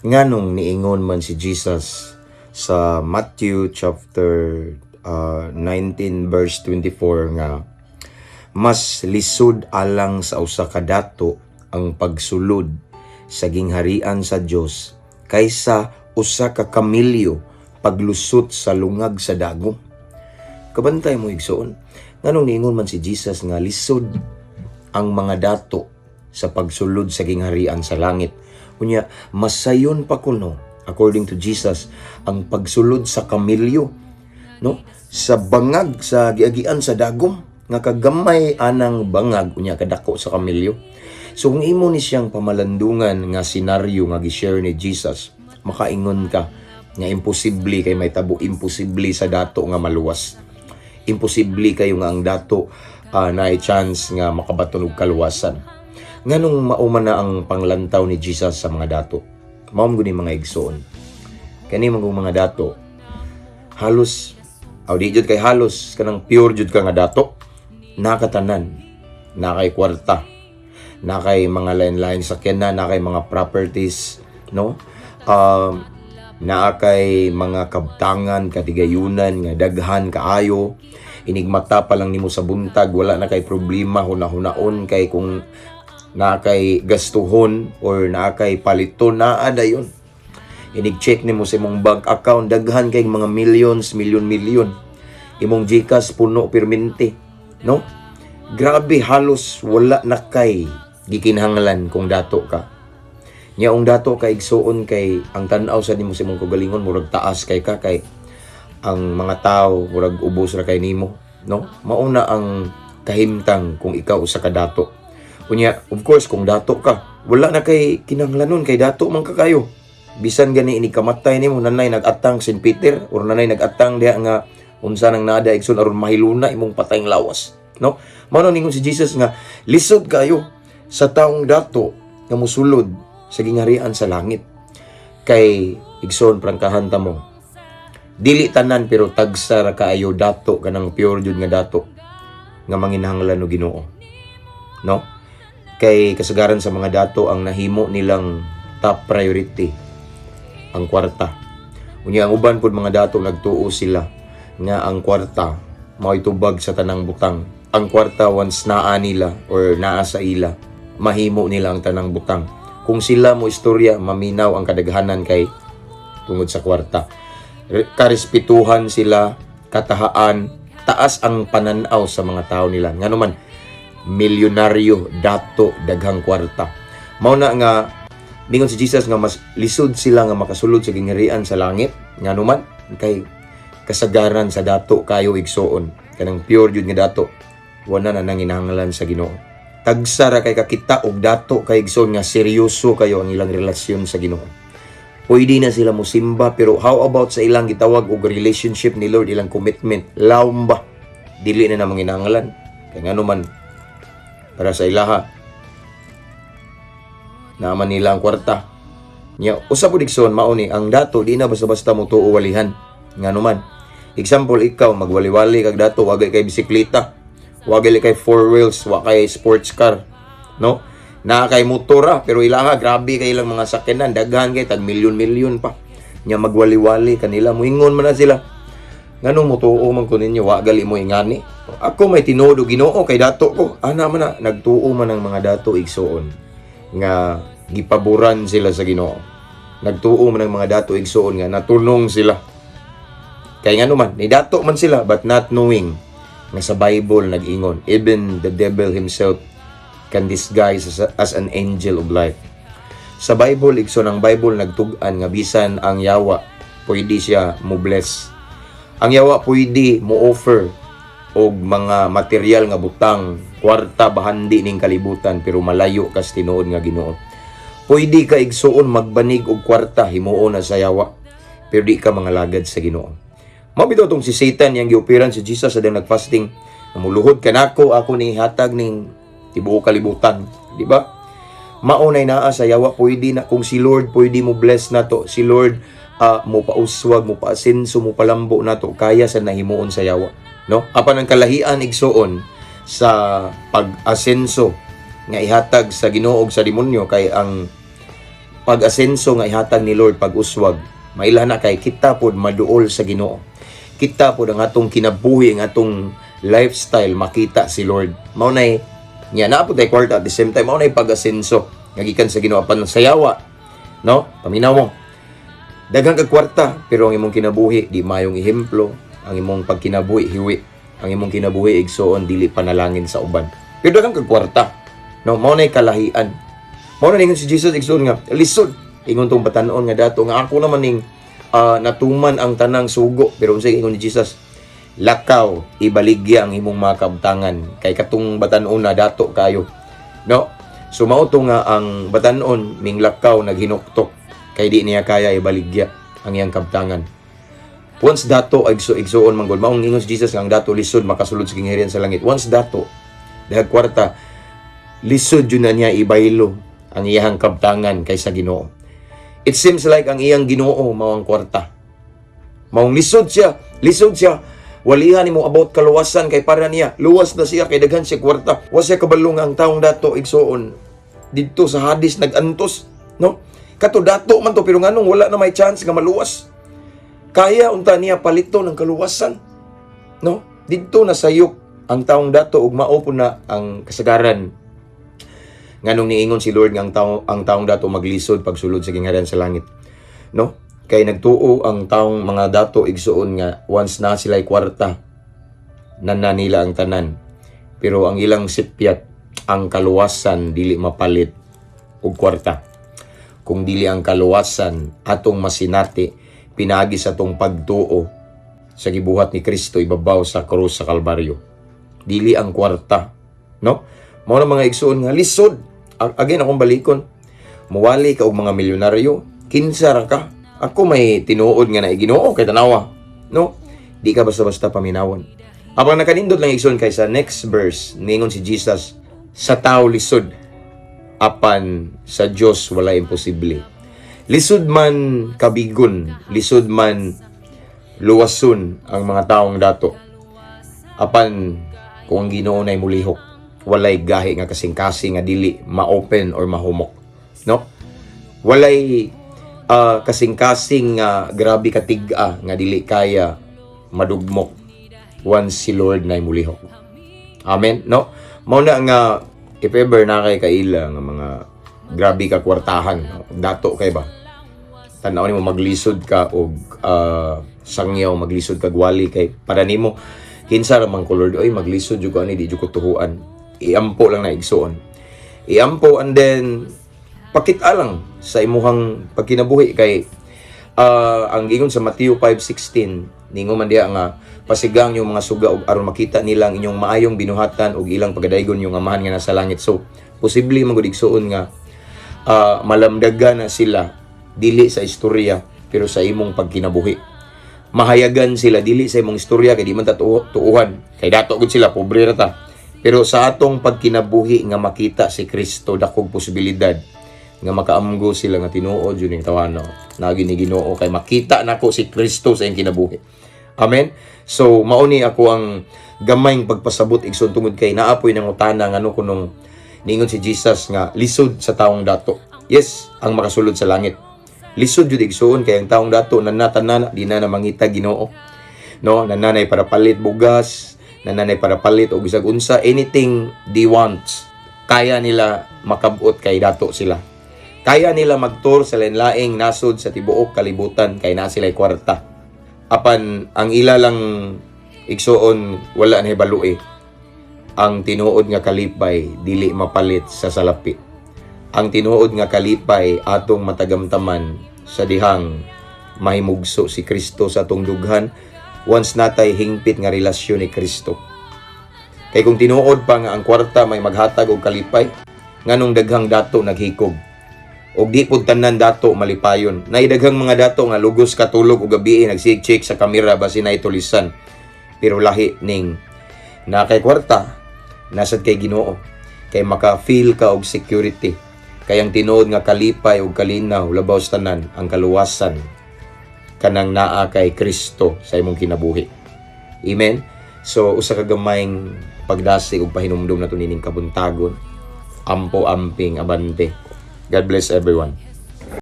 Nganong niingon man si Jesus sa Matthew chapter 19 verse 24 nga mas lisod alang sa usa ka dato ang pagsulod sa gingharian sa Dios kaysa usa ka kamilyo paglusot sa lungag sa dagom? Kabantay mo, igsoon. Nganong niingon man si Jesus nga lisod ang mga dato sa pagsulod sa gingharian sa langit? Unya, masayon pa kuno, according to Jesus, ang pagsulod sa kamilyo, no, sa bangag sa giagian sa dagom nga kagamay anang bangag unya kadako sa kamilyo. So kung imo ni siyang pamalandungan nga senaryo nga gi-share ni Jesus, makaingon ka nga imposible kay may tabo, imposible sa dato nga maluwas. Imposible kayo nga ang dato naay chance nga makabaton og kaluwasan. Nganong mao man na ang panglantaw ni Jesus sa mga dato? Mao man gud ni, mga igsoon. Kani man mga dato, halos aw di jud kay halos, kanang pure jud ka nga dato, nakatanan, nakay kwarta, nakay mga lain-lain sakyanan, nakay mga properties, no, naa kay mga kabtangan, katigayunan nga daghan kaayo. Inigmata pa lang nimo sa buntag, wala na kay problema huna-hunaon kay kung naa kay gastuhon or naa kay paliton, naa dayon. Inig-check nimo sa imong bank account, daghan kay mga millions, million million. Imong GCash puno permente, no? Grabe, halos wala na kay gikinahanglan kung dato ka. Nya ung dato ka, igsuon, kay ang tan-aw sa nimo sa imong kagalingon murag taas kay ka, kay ang mga tao murag ubos ra kay nimo, no? Mauna ang kahimtang kung ikaw usa ka dato. Unya, of course, kung dato ka, wala na kay kinahanglanon kay dato man ka kayo. Bisan gani ini kamatay nimo, nanay nag-atang St. Peter or nanay nag-atang diha nga unsa nang nada, igsoon, aron mahiluna imong patayng lawas, no? Mao na ningon si Jesus nga lisod kayo sa taong dato nga musulod sa gingharian sa langit. Kay, igsoon, prangkahan ta mo, dili tanan pero tagsa ra kaayo dato, kanang pure jud nga dato nga manginahanglan og Ginoo, no? Kay kasagaran sa mga dato, ang nahimo nilang top priority ang kwarta. Unya ang uban pud mga dato, nagtuo sila nga ang kwarta mao'y tubag sa tanang butang. Ang kwarta, once naa nila or naa sa ila, mahimo nila ang tanang butang. Kung sila mo istorya, maminaw ang kadaghanan kay tungod sa kwarta. Karespetuhan sila, katahaan, taas ang pananaw sa mga tao nila. Ngano man, milyonaryo, dato, daghang kwarta. Mao na nga ningon si Jesus nga mas lisod sila nga makasulod sa gingharian sa langit. Ngano man, kay kasagaran sa dato kayo, igsoon, kanang pure jud nga dato, wala na nanginahanglan sa Ginoo. Tagsa ra kay kakita og dato kay, igsoon, nga seryoso kayo ang ilang relasyon sa Ginoo. Pwede na sila musimba, pero how about sa ilang gitawag og relationship ni Lord, ilang commitment? Lawom ba, dili na namang inangalan kay ngano man, para sa ilaha naman nila ang kwarta nya. Usa pud, igsoon, mao ni ang dato di na basta-basta mo tuo walihan. Ngano man, example, ikaw magwali-wali kag dato, wagay kay bisikleta, wagay kay four wheels, wa kay sports car, no? Naa kay motor ah, pero ilaha grabe kay ilang mga sakyanan, daghan kay tag milyon-milyon pa. Nya magwali-wali kanila, muingon man na sila, "Nganong motuo man ko ninyo, wa gali mo ingani? Ako may tinuod og Ginoo kay dato ko." Ana man na, nagtuo man ang mga dato, igsoon, nga gipaboran sila sa Ginoo. Nagtuo man ang mga dato, igsoon, nga natunong sila. Kay ngano man, ni dato man sila, but not knowing nga sa Bible nag-ingon, even the devil himself can disguise as an angel of light. Sa Bible, igsoon, ang Bible nagtug-an nga bisan ang yawa pwede siya mo bless. Ang yawa pwede mo offer og mga material nga butang, kwarta, bahandi ning kalibutan, pero malayo kas tinuod nga Ginoo. Pwede ka, igsuon, magbanig og kwarta, himuon na sa yawa, pero di ka mangalagad sa Ginoo. Mao bitaw tong si Satan yang giupiran si Jesus sa dang nagfasting. "Muluhod ka nako, ako ni hatag ning tibuok kalibutan," di ba? Mao nay naa sa yawa, pwede na kung si Lord pwede mo bless nato, si Lord mo pauswag, mo paasenso, mo palambo nato, kaya sa nahimuon sa yawa, no? Apan ang kalahian, igsuon, sa pag-asenso nga ihatag sa Ginoo ug sa demonyo kay ang Pag-asenso nga ihatag ni Lord pag uswag, maila na kay kita pod maduol sa Ginoo. Kita pod ang atong kinabuhi, ang atong lifestyle, makita si Lord. Mao nay nya naa pod tay kwarta at the same time, mao nay pag-asenso nga gikan sa Ginoo. Apan sa yawa, no, paminaw mo, daghan kag kwarta pero ang imong kinabuhi di mayong ehemplo, ang imong pagkinabuhi hiwi, ang imong kinabuhi, igsoon, dili panalangin sa uban. Pero daghan kag kwarta, no? Mao nay kalahian. Mao na ningon si Jesus, igsoon, nga lisod. Ingon tong batan-on nga dato nga ako naman ning natuman ang tanang sugo, pero unsay ingon ni Jesus? "Lakaw, ibaligya ang imong mga kabtangan," kay katong batan-on na dato kayo, no? So mao to nga ang batan-on minglakaw naghinuktok kay di niya kaya ibaligya ang iyang kabtangan. Once dato ay igsuon manggol, maong ingon si Jesus nga ang dato lisod makasulod sa gingharian sa langit. Once dato dahil kwarta, lisod jud na niya ibaylo ang iyang kabtangan kaysa Ginoo. It seems like ang iyang Ginoo mao ang kwarta. Maong lisod siya, lisod siya. Walihan nimo about kaluwasan kay para niya luwas na siya kay daghan siya kwarta. Wa siya kabalo nga ang taong dato, igsuon, didto sa Hades nagantos, no? Kato dato man to, pero nganong wala na may chance nga maluwas? Kaya unta niya palito ng kaluwasan, no? Didto na sayop ang taong dato ug mao po na ang kasagaran nganong niingon si Lord nga ang taong dato maglisod pagsulod sa gingharian sa langit, no? Kay nagtuo ang taong mga dato, igsuon, nga once na sila kwarta, nana nila ang tanan. Pero ang ilang sipyat, ang kaluwasan dili mapalit og kwarta. Kung dili ang kaluwasan atong masinati pinaagi sa atong pagtuo sa gibuhat ni Kristo ibabaw sa krus sa Kalbaryo. Dili ang kwarta, no? Mao na, mga igsuon, nga lisod. Again, akong balikon. Muwali ka og mga milyonaryo, kinsa ra ka? Ako may tinuod nga na Ginoo kay tanawa, no? Di ka basta-basta paminawon. Apang nakanindot lang, igsoon, kay sa next verse ningon si Jesus, "Sa tao lisod, apan sa Dios wala imposible." Lisod man kabigon, lisod man luwason ang mga taong dato. Apan kung ang Ginoo nay mulihok, walay gahi nga kasing-kasing nga dili ma-open or mahumok, no? Walay kasing-kasing nga grabe katig-a nga dili kaya madugmok once si Lord nay mulihok. Amen, no? Mao na nga if ever na kay kaila nga mga grabe ka kwartahan, no? Dato kay ba? Tan-aw nimo, maglisod ka og sangyaw, maglisod ka gwali kay para nimo kinsa ra man ko, Lord, oy, maglisod jud ko ani, di jud ko tuhuan. Iampo lang na, igsuon. Iampo and then pakita lang sa imuhang pagkinabuhi kay ang giingon sa Matthew 5:16, ningon man diha nga pasigang yung mga suga og aron makita nila ang inyong maayong binuhatan ug ilang pagadaygon yung Amahan nga nasa langit. So posible man gud, igsuon, nga malamdagan na sila dili sa istorya pero sa imong pagkinabuhi. Mahayagan sila dili sa imong istorya kay di man ta tuuhan kay dato gud sila, pobre ra ta, pero sa atong pagkinabuhi nga makita si Kristo, dakog posibilidad nga makaamgo sila nga tinuod jud ning tawhana nagi ni Ginoo kay makita nako si Kristo sa iyang kinabuhi. Amen. So mao ni ako ang gamayng pagpasabot, igsoon, tungod kay naapoy nang utana ngano kunong niingon si Jesus nga lisod sa taong dato. Yes, ang makasulod sa langit. Lisod jud, igsuon, kay ang taong dato nanatanan, di na na mangita Ginoo. No, nananay para palit bugas, nananay para palit og bisag unsa, anything they wants. Kaya nila makabot kay dato sila. Kaya nila magtour sa lain-laing nasod sa tibuok kalibutan kay naa sila kwarta. Apan ang ila lang, igsuon, wala na hibaloi. Ang tinuod nga kalipay dili mapalit sa salapi. Ang tinuod nga kalipay atong matagamtaman sa dihang mahimugso si Kristo sa atong dughan once natay hingpit nga relasyon ni Kristo. Kay kung tinuod pa nga ang kwarta may maghatag og kalipay, nganong daghang dato naghikog? Og di pud tanan dato malipayon. Nay daghang mga dato nga lugos katulog og gabi, nagsig-check sa kamera basin nay tulisan. Pero lahi ning na kay kwarta, nasad kay Ginoo. Kay maka-feel ka og security. Kay ang tinuod nga kalipay og kalinaw labaw sa tanan ang kaluwasan kanang naa kay Kristo sa imong kinabuhi. Amen. So usa ka gamayng pagdasig ug pahinumdum nato nining kabuntagon. Ampo, amping, abante. God bless everyone.